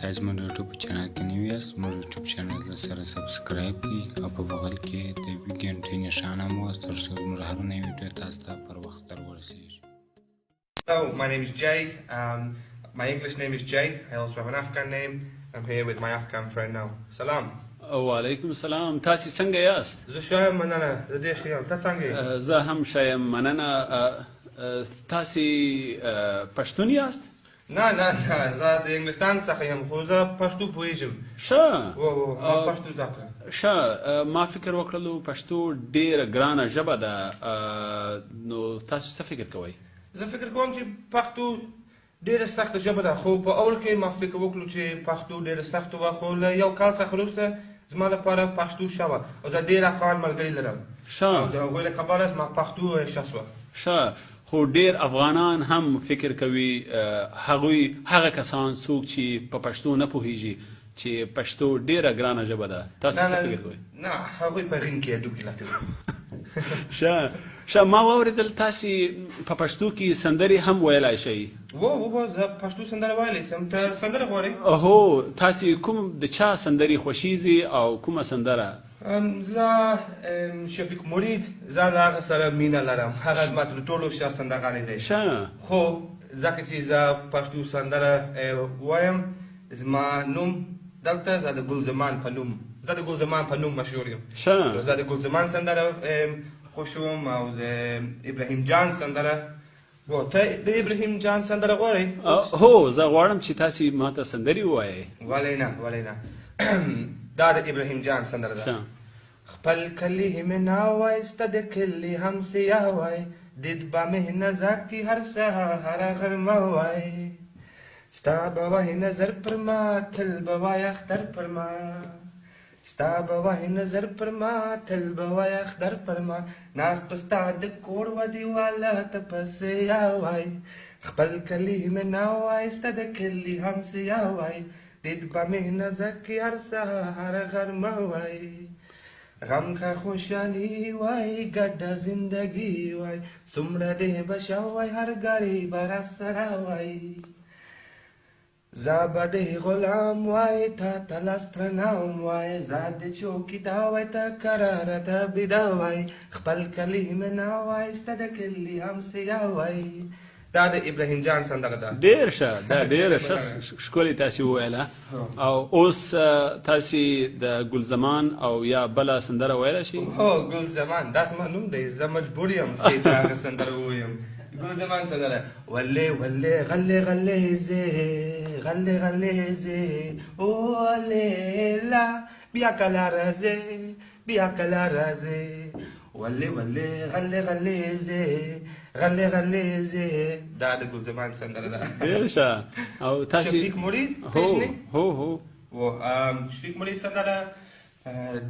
تاسو زموږ یوټیوب چینل کې نوي یاست، زموږ یوټیوب چینل له سره subscribe کړئ او په بغل کې د ګنټۍ نښان هم ووهئ، تر څو زموږ هر نوی ویډیو تاسو ته پر وخت در ورسیږي. Hello, my name is Jay. My English name is Jay. I also have an Afghan name. I'm here with my Afghan friend now. سلام. وعلیکم السلام، تاسو څنګه یاست؟ زه ښه یم، مننه. زه ډېر ښه یم. ته څنګه یې؟ زه هم ښه یم، مننه. تاسو پښتون یاست؟ نه نه نه، زه د انګلستان څخه یم، خو زه پښتو پوهېږم. ښه. و ما پښتو زده کړه. ښه، ما فکر وکړلو پښتو ډېره ګرانه ژبه ده، نو تاسو څه فکر کوئ؟ زه فکر کوم چې پښتو ډېره سخته ژبه ده، خو په اول کې ما فکر وکړو چې پښتو ډېره سخته وه، خو له یو کال څخه وروسته زما لپاره پښتو ښه وه او زه ډېر افغان ملګري لرم. ښه. او د هغوی له کبله زما پښتو ښه شوه. ښه، خو ډېر افغانان هم فکر کوي، هغوی هغه کسان څوک چې په پښتو نه پوهیږي چې پښتو ډېره ګرانه ژبه ده. تاسو څه فکر کوئ؟ نه، هغوی په غین کې هډوکي لټوي. ښه ښه، ما واورېدل تاسې په پښتو کې سندرې هم ویلای شئ. و و، زه پښتو سندره ویلی شم. ته سندره غواړې؟ هو، تاسې کوم د چا سندرې خوښیږي او کومه سندره؟ زه شفیق مرید، زه له هغه سره مینه لرم. هغه زما تر ټولو ښه سندرغاړی دی. ښه. خو ځکه چې زه پښتو سندره وایم، زما نوم دلته زه د ګل زمان په نوم، زه د ګل زمان په نوم مشهور یم. ښه. زه د ګل زمان سندره خوښوم او د ابراهیم جان سندره. ته د ابراهیم جان سندره غواړې؟ هو، زه غواړم چې تاسې ما ته سندرې ووایئ. ولې نه، ولې نه. دا د ابراهیم جان سندره ده. خپل کلی مې نه وای، ستا د کلي همسیه وای، دید به مې نظر کې هر سهار هره غرمه وای، ستا به وای نظر پر ما، تل به وای اختر پر ما، ستا به وای نظر پر ما، تل به وای اختر پر ما، ناست به ستا د کور و دیواله ته پسیا وای، خپل کلی مې نه وای، ستا د کلي همسیه وای، دید به مې نظر کې هر سهار هره غرمه وای، غم که خوشحالي وای، ګډه زندګي وای، څومره دې به ښه وای، هر ګړی به راسره وای، زه به دې غلام وای، تا ته لاس پرنام وای، زه دې چوکیدا وای، ته کراره ته بیده وای، خپل کلی مې نه وای، ستا د کلي همسیه وای. دا د ابراهیم جان سندره ده. ډېر ښه، دا ډېره ښه ښکلې تاسې وویله. او اوس تاسې د ګلزمان او یا بله سندره ویلی شئ؟ هو، ګلزمان دا زما نوم دی، زه مجبور یم چې د هغه سندره ووایم. ګلزمان سندره: ولې ولې غلې غلې ځې، غلې غلې ځې، ولې لا بیا کله راځې، بیا کله راځې، ولې ولې غلې غلې ځې، غلې غلې ځې. دا د ګلزمان سندره ده. ډېر ښه. او تاسې شفیق مرید پېژنې؟ هو هو. و شفیق مرید سندره: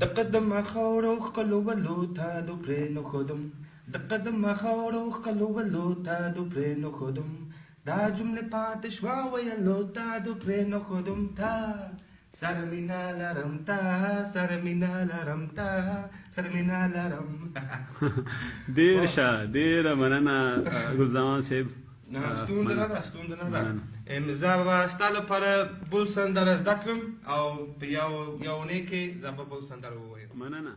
د قدم خاورو ښکلو ولو تا دو پرې نه ښودم، د قدم خاورو ښکلو ولو تا دو پرې نه ښودم، دا جملې پاتې شوه ویلو تا دو پرې نه ښودم، تا سره مینه لرم، تا سره مینه لرم، تا سره مینه لرم. ډېر ښه، ډېره مننه ګلزمان صاحب. نه، ستونزه نه ده، ستونزه نه ده. زه به ستا لپاره بل سندره زده کړم او په یو اونۍ کې زه به بل سندره ووایم. مننه.